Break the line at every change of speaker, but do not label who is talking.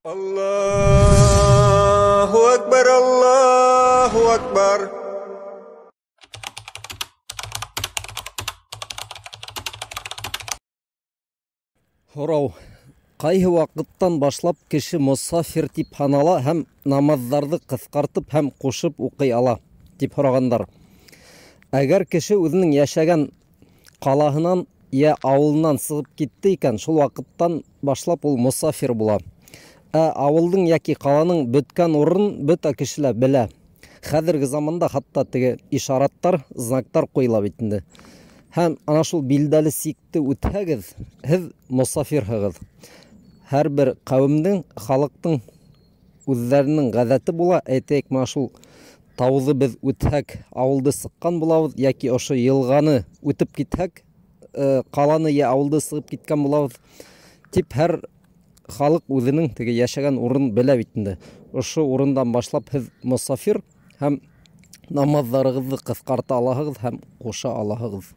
Allahu Akbar, Allahu Akbar.
Һорау: ҡайһы ваҡыттан башлап кеше мосафир тип һанала һәм намаҙҙарҙы ҡыҫҡартып һәм ҡушып уҡый ала, тип һорағандар. Әгәр кеше үҙенең йәшәгән ҡалаһынан йә ауылынан сығып китте икән, шул ваҡыттан башлап ул мосафир була. Ә ауылдың йәки ҡаланың бөткән урынын бөтә кеше лә белә. Хәҙерге заманда хатта теге ишараттар, знактар ҡуйыла бит инде. Һәм ана шул билдәле сикте үтһәгеҙ, һеҙ мосафирһығыҙ. Һәр бер ҡәүемдең, халыҡтың үҙҙәренең ғәҙәте була. Әйтәйек, мына шул тауҙы беҙ үтһәк, ауылды сыҡҡан булабыҙ, йәки ошо йылғаны үтеп китһәк, ҡаланы йә ауылды сығып киткән булабыҙ, тип һәр халыҡ үҙенең теге йәшәгән урынын белә бит инде. Ошо урындан башлап һеҙ мосафир һәм намаҙҙарығыҙҙы ҡыҫҡарта алаһығыҙ һәм ҡуша алаһығыҙ.